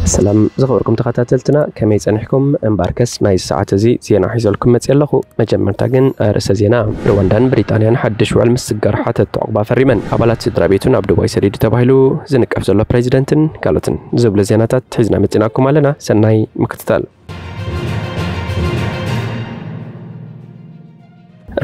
ሰላም ዝኸበርኩም ተኸታተልትና፣ ከመይ ጸኒሕኩም? እምበኣርከስ ናይ ሰዓት እዚ ዜና ሒዘልኩም መጽእ ኣለኹ። መጀመርታ ግን ኣርእስተ ዜና። ሩዋንዳን ብሪጣንያን ሓድሽ ውዕል ምስግጋር ሓተት ዑቕባ ፈሪመን። ኣባላት ስድራ ቤቱ ናብ ዱባይ ሰዲዱ ተባሂሉ ዝንቀፍ ዘሎ ፕሬዚደንትን ካልኦትን ዝብሉ ዜናታት ሒዝና መጺናኩም ኣለና። ሰናይ ምክትታል።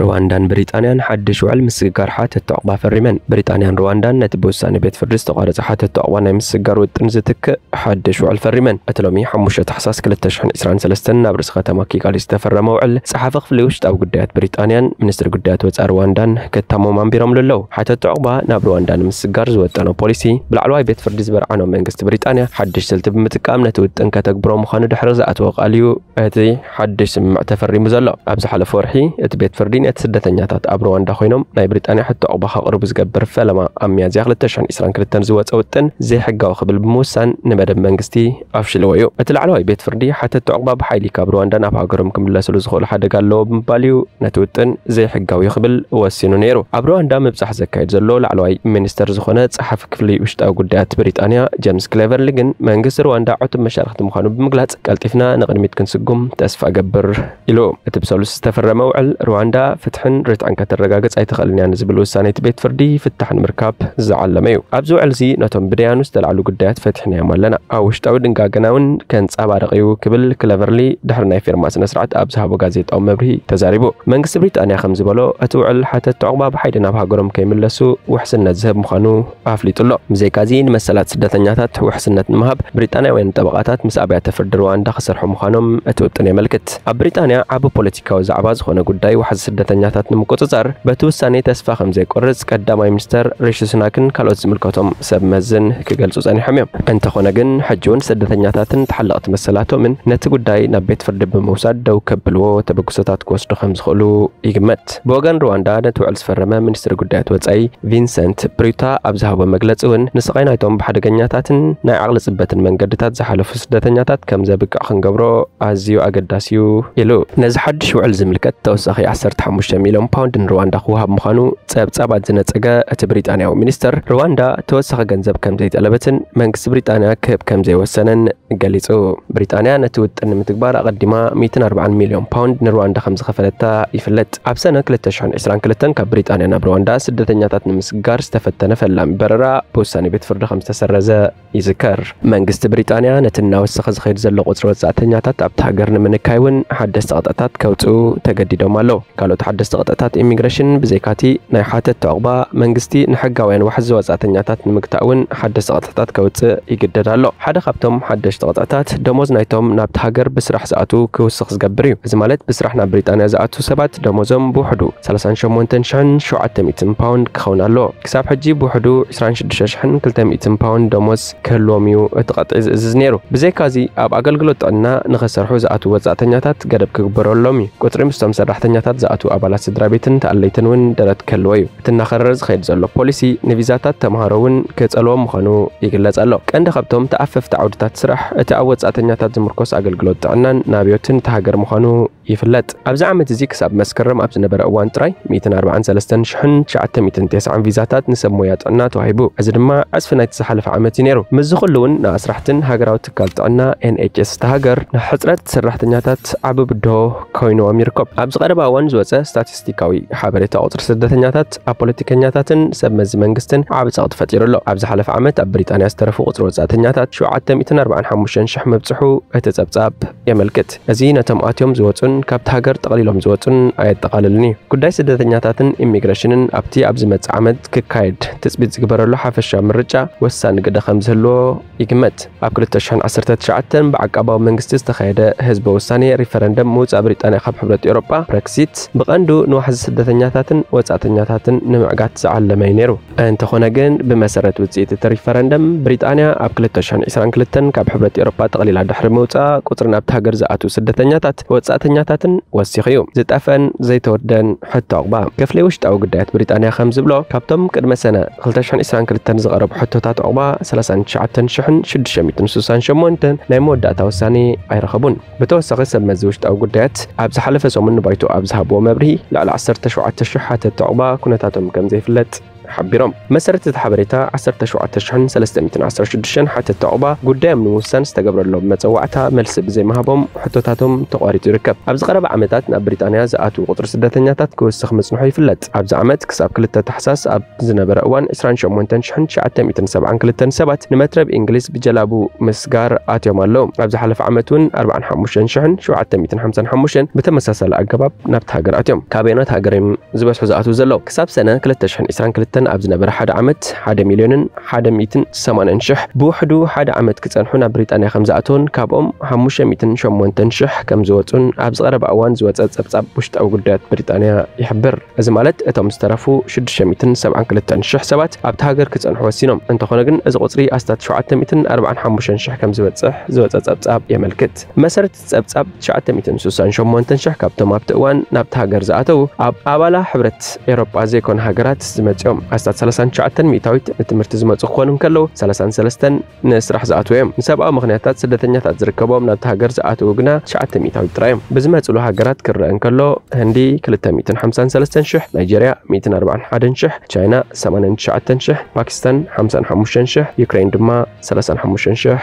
ሩዋንዳን ብሪጣንያን ሓድሽ ውዕል ምስግጋር ሓተት ዑቕባ ፈሪመን። ብሪጣንያን ሩዋንዳን ነቲ ብውሳኔ ቤት ፍርዲ ዝተቋረጸ ሓተት ዑቕባ ናይ ምስግጋር ውጥን ዝትክእ ሓድሽ ውዕል ፈሪመን። እቲ ሎሚ ሓሙሽተ ታሕሳስ ክልተ ሽሕን ዕስራን ሰለስተን ናብ ርእሲ ከተማ ኪጋሊ ዝተፈረመ ውዕል፣ ጸሓፊ ክፍሊ ውሽጣዊ ጉዳያት ብሪጣንያን ሚኒስትሪ ጉዳያት ወጻኢ ሩዋንዳን ክታሞም ኣንቢሮምሉ ኣለዉ። ሓተት ዑቕባ ናብ ሩዋንዳ ንምስግጋር ዝወጠኖ ፖሊሲ፣ ብላዕለዋይ ቤት ፍርዲ ዝበርዓኖ መንግስቲ ብሪጣንያ ሓድሽ ስልቲ ብምጥቃም ነቲ ውጥን ከተግብሮ ምዃኑ ድሕሪ ዝኣተወ ቃል እዩ እቲ ሓድሽ ስምምዕ ተፈሪሙ ዘሎ። ኣብ ዝሓለፈ ወርሒ እቲ ቤት ፍርዲ ነቲ ስደተኛታት ኣብ ሩዋንዳ ኮይኖም ናይ ብሪጣንያ ሕቶ ዑቕባ ከቕርቡ ዝገብር ፈለማ ኣብ ሚያዝያ ክልተ ሽሕን ዕስራን ክልተን ዝወጸ ውጥን ዘይሕጋዊ ክብል ብምውሳን ንመደብ መንግስቲ ኣፍሽልዎ እዩ። እቲ ላዕለዋይ ቤት ፍርዲ ሓተት ዑቕባ ብሓይሊ ካብ ሩዋንዳ ናብ ሃገሮም ክምለስሉ ዝኽእሉ ሓደጋ ኣለዎ ብምባል እዩ ነቲ ውጥን ዘይሕጋዊ ክብል ወሲኑ ነይሩ። ኣብ ሩዋንዳ ምብጻሕ ዘካየድ ዘሎ ላዕለዋይ ሚኒስተር ዝኾነ ጸሓፊ ክፍሊ ውሽጣዊ ጉዳያት ብሪጣንያ ጀምስ ክሌቨርሊ ግን መንግስቲ ሩዋንዳ ዕቱብ መሻርክቲ ምዃኑ ብምግላጽ ቀልጢፍና ንቕድሚት ክንስጉም ተስፋ እገብር ኢሉ። እቲ ብሰሉስ ዝተፈረመ ውዕል ሩዋንዳ ፍትሕን ርትዕን ከተረጋግጽ ኣይትኽእልን እያ ንዝብል ውሳኔ እቲ ቤት ፍርዲ ፍታሕ ንምርካብ ዝዓለመ እዩ። ኣብዚ ውዕል እዚ ነቶም ብደያኑ ዝተላዕሉ ጉዳያት ፈቲሕናዮም ኣለና። ኣብ ውሽጣዊ ድንጋገና እውን ከንጸባርቕ እዩ ክብል ክለቨርሊ ድሕሪ ናይ ፊርማ ስነ ስርዓት ኣብ ዝሃቦ ጋዜጣዊ መብርሂ ተዛሪቡ። መንግስቲ ብሪጣንያ ከም ዝበሎ እቲ ውዕል ሓተት ዑቕባ ብሓይሊ ናብ ሃገሮም ከይምለሱ ውሕስነት ዝህብ ምዃኑ ኣፍሊጡ ኣሎ። ብዘይካዚ ንመሰላት ስደተኛታት ውሕስነት ንምሃብ ብሪጣንያውያን ጠበቓታት ምስ ኣብያተ ፍርዲ ሩዋንዳ ክሰርሑ ምዃኖም እቲ ውጥን የመልክት። ኣብ ብሪጣንያ ዓቢ ፖለቲካዊ ዛዕባ ዝኾነ ጉዳይ ዋሕዚ ስደተኛታት ንምቁጽጻር በቲ ውሳኔ ተስፋ ከም ዘይቆርጽ ቀዳማይ ሚኒስተር ሪሺ ሱናክን ካልኦት ዝምልከቶም ሰብ መዝን ክገልጹ ጸኒሖም እዮም። እንተኾነ ግን ሕጂ እውን ስደተኛታትን ተሓለቕቲ መሰላቶምን ነቲ ጉዳይ ናብ ቤት ፍርዲ ብምውሳድ ደው ከብልዎ ተበግሶታት ክወስዱ ከም ዝኽእሉ ይግመት። ብወገን ሩዋንዳ ነቲ ውዕል ዝፈረመ ሚኒስትሪ ጉዳያት ወጻኢ ቪንሰንት ብሪታ ኣብ ዝሃቦ መግለጺ እውን ንስቓይ ናይቶም ብሓደገኛታትን ናይ ዓቕሊ ጽበትን መንገድታት ዝሓለፉ ስደተኛታት ከም ዘብቅዕ ክንገብሮ ኣዝዩ ኣገዳሲ እዩ ኢሉ። ነዚ ሓድሽ ውዕል ዝምልከት ተወሳኺ ዓሰርተ ሓሙሽተ ሚልዮን ፓውንድ ንሩዋንዳ ክወሃብ ምዃኑ ጸብጻባት ዝነጸገ እቲ ብሪጣንያዊ ሚኒስተር፣ ሩዋንዳ ተወሳኺ ገንዘብ ከም ዘይጠለበትን መንግስቲ ብሪጣንያ ክህብ ከም ዘይወሰነን ገሊጹ። ብሪጣንያ ነቲ ውጥን ንምትግባር ኣቐዲማ ሚእትን ኣርባዓን ሚልዮን ፓውንድ ንሩዋንዳ ከም ዝኸፈለታ ይፍለጥ። ኣብ ሰነ ክልተ ሽሕን ዕስራን ክልተን ካብ ብሪጣንያ ናብ ሩዋንዳ ስደተኛታት ንምስግጋር ዝተፈተነ ፈላሚ በረራ ብውሳኔ ቤት ፍርዲ ከም ዝተሰረዘ ይዝከር። መንግስቲ ብሪጣንያ ነቲ እናወሰኸ ዝኸይድ ዘሎ ቁጽሪ ወጻእተኛታት ኣብቲ ሃገር ንምንካይ እውን ሓደስቲ ቅጥዕታት ከውጽኡ ተገዲዶም ኣለዉ። ካልኦት ሓደስቲ ቅጥዕታት ኢሚግሬሽን ብዘይካቲ ናይ ሓተት ዑቕባ፣ መንግስቲ ንሕጋውያን ዋሕዚ ወጻእተኛታት ንምግታእ እውን ሓደስቲ ቅጥዕታት ከውጽእ ይግደድ ኣሎ። ሓደ ካብቶም ሓደሽቲ ቅጥዕታት ደሞዝ ናይቶም ናብቲ ሃገር ብስራሕ ዝኣትዉ ክውስኽ ዝገብር እዩ። እዚ ማለት ብስራሕ ናብ ብሪጣንያ ዝኣትዉ ሰባት ደሞዞም ብውሕዱ ሰላሳን ሸሞንተን ሽሕን ሸውዓተ ሚእትን ፓውንድ ክኸውን ኣለዎ። ክሳብ ሕጂ ብውሕዱ ዕስራን ሽዱሽተ ሽሕን ክልተ ሚእትን ፓውንድ ደሞዝ ክህልዎም እዩ እቲ ቅጥዒ ዝእዝዝ ነይሩ። ብዘይካዚ ኣብ ኣገልግሎት ጥዕና ንኽሰርሑ ዝኣትዉ ወጻእተኛታት ገደብ ክግበረሎም እዩ። ቁጽሪ ምስቶም ሰራሕተኛታት ዝኣትዉ ኣባላት ስድራ ቤትን ተኣለይትን እውን ደረት ክህልዎ እዩ። እቲ እናኸረረ ዝኸይድ ዘሎ ፖሊሲ ንቪዛታት ተምሃሮ እውን ክጸልዎም ምዃኑ ይግለጽ ኣሎ። ቀንዲ ካብቶም ተኣፈፍቲ ዓውድታት ስራሕ እቲ ኣብ ወጻእተኛታት ዝምርኮስ ኣገልግሎት ጥዕናን ናብዮትን እቲ ሃገር ምዃኑ ይፍለጥ። ኣብዚ ዓመት እዚ ክሳብ መስከረም ኣብ ዝነበረ እዋን ጥራይ ሚእትን ኣርባዓን ሰለስተን ሽሕን ትሽዓተ ሚእትን ተስዓን ቪዛታት ንሰብ ሞያ ጥዕና ተዋሂቡ። እዚ ድማ ዕጽፊ ናይቲ ዝሓለፈ ዓመት እዩ ነይሩ። ምስዚ ኩሉ እውን ንኣስራሕትን ሃገራዊ ትካል ጥዕና ኤን ኤች ኤስ እታ ሃገር ንሕጽረት ሰራሕተኛታት ዓቢ ብድሆ ኮይንዎም ይርከብ። ኣብዚ ቀረባ እዋን ዝወጸ ስታቲስቲካዊ ሓበሬታ ቁጽሪ ስደተኛታት ኣብ ፖለቲከኛታትን ሰብ መዚ መንግስትን ዓቢ ጸቕጢ ፈጢሩ ኣሎ። ኣብ ዝሓለፈ ዓመት ኣብ ብሪጣንያ ዝተረፉ ቁጽሪ ወጻእተኛታት ሸውዓተ ሚእትን ኣርባዓን ሓሙሽተን ሽሕ ምብጽሑ እቲ ጸብጻብ የመልክት። እዚ ነቶም ኣትዮም ዝወጹን ካብቲ ሃገር ጠቕሊሎም ዝወጹን ኣየጠቓልልን እዩ። ጉዳይ ስደተኛታትን ኢሚግሬሽንን ኣብቲ ኣብ ዝመጽእ ዓመት ክካየድ ትጽቢት ዝግበረሉ ሓፈሻዊ ምርጫ ወሳኒ ግደ ከም ዝህልዎ ይግመት። ኣብ ክልተ ሽሕን ዓሰርተ ትሽዓተን ብዓቃባዊ መንግስቲ ዝተኻየደ ህዝበ ውሳኔ ሪፈረንደም ምውጻእ ብሪጣንያ ካብ ሕብረት ኤውሮጳ፣ ብረክሲት፣ ብቐንዱ ንዋሕዚ ስደተኛታትን ወጻእተኛታትን ንምዕጋት ዝዓለመ እዩ ነይሩ። እንተኾነ ግን፣ ብመሰረት ውጽኢት እቲ ሪፈረንደም፣ ብሪጣንያ ኣብ ክልተ ሽሕን ዕስራን ክልተን ካብ ሕብረት ኤውሮጳ ጠቕሊላ ድሕሪ ምውጻኣ፣ ቁጽሪ ናብቲ ሃገር ዝኣትዉ ስደተኛታት፣ ወጻእተኛታትን ወሲኹ እዩ። ዝጠፍአን ዘይተወደን ሕቶ ዑቕባ። ክፍሊ ውሽጣዊ ጉዳያት ብሪጣንያ ከም ዝብሎ፣ ካብቶም ቅድመ ሰነ ክልተ ሽሕን ዕስራን ክልተን ዝቐረቡ ሕቶታት ዑቕባ፣ ሰላሳን ትሽዓተን ሽሕን ሽዱሽተ ሚእትን ስሳን ሸሞንተን ናይ መወዳእታ ውሳኔ ኣይረኸቡን። ብተወሳኺ፣ ሰብ መዚ ውሽጣዊ ጉዳያት ኣብ ዝሓለፈ ሰሙን ንባይቶ ኣብ ዝሃብዎ መብርሂ፣ ልዕሊ ዓሰርተ ሸውዓተ ሽሕ ሓተቲ ዑቕባ ኩነታቶም ከም ዘይፍለጥ ሓቢሮም። መሰረት እቲ ሓበሬታ ዓሰርተ ሸውዓተ ሽሕን ሰለስተ ሚእትን ዓሰርተ ሽዱሽተን ሓተቲ ዑቕባ ጉዳዮም ንምውሳን ዝተገብረሎም መጸዋዕታ መልሲ ብዘይምሃቦም ሕቶታቶም ተቋሪጹ ይርከብ። ኣብዚ ቀረባ ዓመታት ናብ ብሪጣንያ ዝኣትዉ ቁጽሪ ስደተኛታት ክውስኽ ምጽንሑ ይፍለጥ። ኣብዚ ዓመት ክሳብ ክልተ ታሕሳስ ኣብ ዝነበረ እዋን ዕስራን ሸሞንተን ሽሕን ትሽዓተ ሚእትን ሰብዓን ክልተን ሰባት ንመትረብ እንግሊዝ ብጀላቡ ምስጋር ኣትዮም ኣለዉ። ኣብ ዝሓለፈ ዓመት እውን ኣርባዓን ሓሙሽተን ሽሕን ሸውዓተ ሚእትን ሓምሳን ሓሙሽተን ብተመሳሳሊ ኣገባብ ናብቲ ሃገር ኣትዮም። ካበየኖት ሃገር እዮም ዝበዝሑ ዝኣትዉ ዘለዉ? ክሳብ ሰነ ክልተ ሽሕን ዕስራን ክልተን ኣብ ዝነበረ ሓደ ዓመት ሓደ ሚልዮንን ሓደ ሚእትን ሰማንያን ሽሕ ብውሕዱ ሓደ ዓመት ክጸንሑ ናብ ብሪጣንያ ከም ዝኣተዉን ካብኦም ሓሙሽተ ሚእትን ሸሞንተን ሽሕ ከም ዝወጹን ኣብ ዝቐረባ እዋን ዝወጸ ጸብጻብ ውሽጣዊ ጉዳያት ብሪጣንያ ይሕብር። እዚ ማለት እቶም ዝተረፉ ሽዱሽተ ሚእትን ሰብዓን ክልተን ሽሕ ሰባት ኣብቲ ሃገር ክጸንሑ ወሲኖም። እንተኾነ ግን እዚ ቁጽሪ ኣስታት ሸውዓተ ሚእትን ኣርባዓን ሓሙሽተን ሽሕ ከም ዝበጽሕ ዝወጸ ጸብጻብ የመልክት። መሰረት እቲ ጸብጻብ ትሽዓተ ሚእትን ስሳን ሸሞንተን ሽሕ ካብቶም ኣብቲ እዋን ናብቲ ሃገር ዝኣተዉ ኣብ ኣባላ ሕብረት ኤውሮጳ ዘይኮኑ ሃገራት ዝመጽኦም። ኣስታት ሰላሳን ትሽዓተን ሚእታዊት ንትምህርቲ ዝመጹ ክኾኑ እንከለዉ ሰላሳን ሰለስተን ንስራሕ ዝኣትዉ እዮም። ንሰብኣዊ ምኽንያታት ስደተኛታት ዝርከቦም ናብቲ ሃገር ዝኣትዉ ግና ትሽዓተ ሚእታዊት ጥራይ እዮም። ብዝመጽሉ ሃገራት ክረአ እንከሎ ህንዲ ክልተ ሚእትን ሓምሳን ሰለስተን ሽሕ፣ ናይጀርያ ሚእትን ኣርባዓን ሓደን ሽሕ፣ ቻይና ሰማንያን ትሽዓተን ሽሕ፣ ፓኪስታን ሓምሳን ሓሙሽተን ሽሕ፣ ዩክሬን ድማ ሰላሳን ሓሙሽተን ሽሕ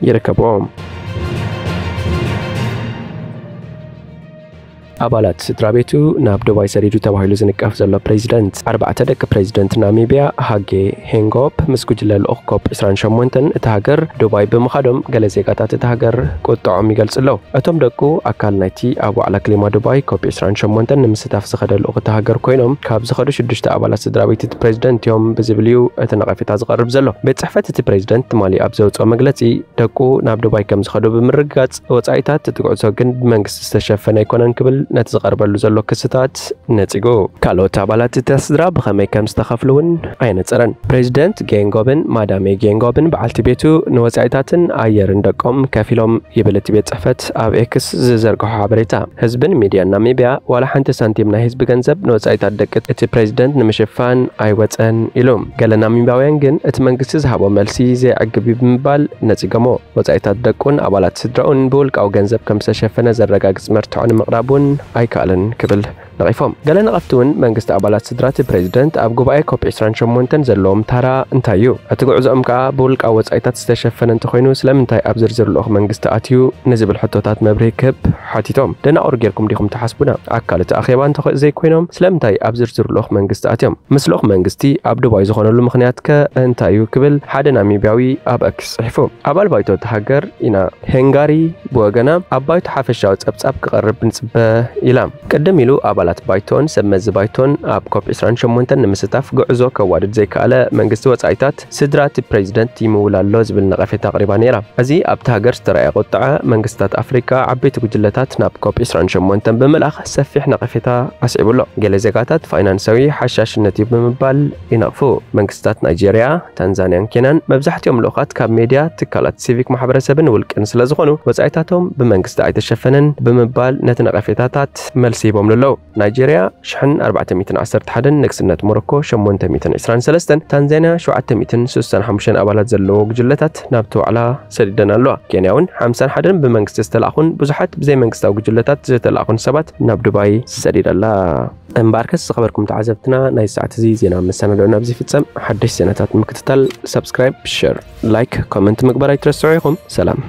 ይርከብዎም። ኣባላት ስድራ ቤቱ ናብ ዱባይ ሰዲዱ ተባሂሉ ዝንቀፍ ዘሎ ፕሬዚደንት፣ ኣርባዕተ ደቂ ፕሬዚደንት ናሚብያ ሃጌ ሄንጎፕ ምስ ጉጅለ ልኡኽ ኮፕ ዕስራን ሸሞንተን እቲ ሃገር ዱባይ ብምኻዶም ገለ ዜጋታት እቲ ሃገር ቁጥዖም ይገልጹ ኣለዉ። እቶም ደቁ ኣካል ናይቲ ኣብ ዋዕላ ክሊማ ዱባይ ኮፕ ዕስራን ሸሞንተን ንምስታፍ ዝኸደ ልኡኽ እቲ ሃገር ኮይኖም ካብ ዝኸዱ ሽዱሽተ ኣባላት ስድራ ቤት እቲ ፕሬዚደንት እዮም ብዝብል እዩ እቲ ነቐፌታ ዝቐርብ ዘሎ። ቤት ጽሕፈት እቲ ፕሬዚደንት ትማሊ ኣብ ዘውጽኦ መግለጺ ደቁ ናብ ዱባይ ከም ዝኸዱ ብምርግጋጽ፣ ወጻኢታት እቲ ጉዕዞ ግን ብመንግስቲ ዝተሸፈነ ኣይኮነን ክብል ነቲ ዝቐርበሉ ዘሎ ክስታት ነጺጉ። ካልኦት ኣባላት እታ ስድራ ብኸመይ ከም ዝተኸፍሉ እውን ኣየነጸረን። ፕሬዚደንት ጌንጎብን ማዳሜ ጌንጎብን በዓልቲ ቤቱ ንወጻኢታትን ኣየርን ደቆም ከፊሎም ይብል እቲ ቤት ጽሕፈት ኣብ ኤክስ ዝዘርግሖ ሓበሬታ። ህዝብን ሚድያን ናሚብያ ዋላ ሓንቲ ሳንቲም ናይ ህዝቢ ገንዘብ ንወጻኢታት ደቂ እቲ ፕሬዚደንት ንምሽፋን ኣይወጸን ኢሉ። ገለ ናሚብያውያን ግን እቲ መንግስቲ ዝሃቦ መልሲ ዘይዕግብ እዩ ብምባል ነጺጎሞ። ወጻኢታት ደቁን ኣባላት ስድራኡን ብውልቃዊ ገንዘብ ከም ዝተሸፈነ ዘረጋግጽ መርትዖ ንምቕራብ እውን ኣይከኣለን ክብል ነቒፎም። ገለ ነቐፍቲ እውን መንግስቲ ኣባላት ስድራ እቲ ፕሬዚደንት ኣብ ጉባኤ ኮፕ ዕስራን ሸሞንተን ዘለዎም ታራ እንታይ እዩ? እቲ ጉዕዞኦም ከኣ ብውልቃዊ ወጻኢታት ዝተሸፈነ እንተኾይኑ ስለምንታይ ኣብ ዝርዝር ልኡኽ መንግስቲ ኣትዩ ንዝብል ሕቶታት መብርሂ ክህብ ሓቲቶም። ደናቑር ጌርኩም ዲኹም ትሓስቡና? ኣካል እቲ ኣኼባ እንተኾ ዘይኮይኖም ስለምንታይ ኣብ ዝርዝር ልኡኽ መንግስቲ ኣትዮም? ምስ ልኡኽ መንግስቲ ኣብ ዱባይ ዝኾነሉ ምኽንያት ከ እንታይ እዩ ክብል ሓደ ናሚብያዊ ኣብ ኤክስ ጽሒፉ። ኣባል ባይቶ እቲ ሃገር ኢና ሄንጋሪ ብወገና ኣብ ባይቶ ሓፈሻዊ ጸብጻብ ክቐርብ ንጽበ ኢላ። ቅድም ኢሉ ኣባላት ባይቶን ሰብ መዚ ባይቶን ኣብ ኮፕ ዕስራን ሸሞንተን ንምስታፍ ጉዕዞ ከዋድድ ዘይከኣለ መንግስቲ ወጻኢታት ስድራ እቲ ፕሬዚደንት ይምውል ኣሎ ዝብል ነቐፌታ ኣቕሪባ ነይራ። እዚ ኣብቲ ሃገር ዝተረኣየ ቁጥዐ መንግስታት ኣፍሪቃ ዓበይቲ ጉጅለታት ናብ ኮፕ ዕስራን ሸሞንተን ብምልኣኽ ሰፊሕ ነቐፌታ ኣስዒቡ ኣሎ። ገለ ዜጋታት ፋይናንሳዊ ሓሻሽነት እዩ ብምባል ይነቕፉ። መንግስታት ናይጄርያ፣ ታንዛንያን ኬንያን መብዛሕትኦም ልኡኻት ካብ ሜድያ፣ ትካላት ሲቪክ ማሕበረሰብን ውልቅን ስለ ዝኾኑ ወጻኢታቶም ብመንግስቲ ኣይተሸፈነን ብምባል ነቲ ነቐፌታታት መልሲ ሂቦምሉ ኣለዉ። ናይጄርያ ሽሕን ኣርባዕተ ሚእትን ዓሰርተ ሓደን ንግስነት ሞሮኮ ሸሞንተ ሚእትን ዕስራን ሰለስተን፣ ታንዛንያ ሸውዓተ ሚእትን ስሳን ሓሙሽተን ኣባላት ዘለዎ ጉጅለታት ናብቲ ዋዕላ ሰዲደን ኣለዋ። ኬንያ እውን ሓምሳን ሓደን ብመንግስቲ ዝተላእኹን ብዙሓት ብዘይ መንግስታዊ ጉጅለታት ዝተላእኹን ሰባት ናብ ዱባይ ሰዲዳ ኣላ። እምበኣርከስ ዝኸበርኩም ተዓዘብትና ናይ ሰዓት እዚ ዜና መሰናድኦ ናብዚ ይፍጸም። ሓደሽ ዜናታት ንምክትታል ሳብስክራይብ፣ ሸር፣ ላይክ፣ ኮመንት ምግባር ኣይትረስዑ ኢኹም። ሰላም።